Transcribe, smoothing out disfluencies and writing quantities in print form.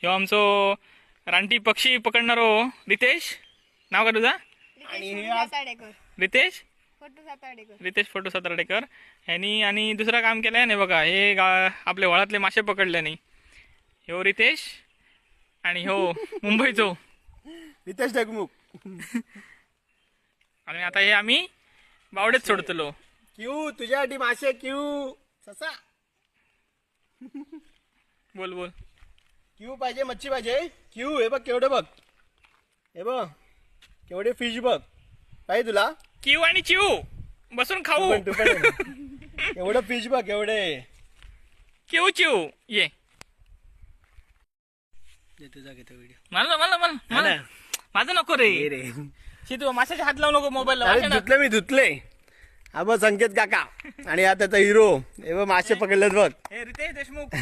ह्यो आमचो रानटी पक्षी पकडणारो रितेश. नाव काय तुझा? साताडेकर. रितेश फोटो साताडेकर. रितेश फोटो सातारडेकर ह्यांनी आणि दुसरं काम केलंय नाही बघा, हे आपले व्हाळातले मासे पकडले नाही. ह्यो रितेश आणि ह्यो मुंबईचो रितेश देशमुख. आणि आता हे आम्ही बावडेत सोडतलो. क्यू, तुझ्यासाठी मासे. क्यू ससा. बोल बोल. क्यू पाहिजे? मच्छी पाहिजे क्यू? हे बघ केवढे, बघ, हे बघ केवढे फिश, बघ. पाहिजे तुला? क्यू आणि चिऊ बसून खाऊ. पण तू पण एवढं फिश बघ एवढे. क्यू चिऊ ये. तुझा घेतो व्हिडिओ. मला मला मला मला माझं नको रे. रे. शी, तू माशाच्या हात लावू नको मोबाईल. अरे, धुतले मी, धुतले. हा बघ संकेत काका आणि हा त्याचा हिरो. हे बघ, मासे पकडलेत बघ. हे रितेश देशमुख.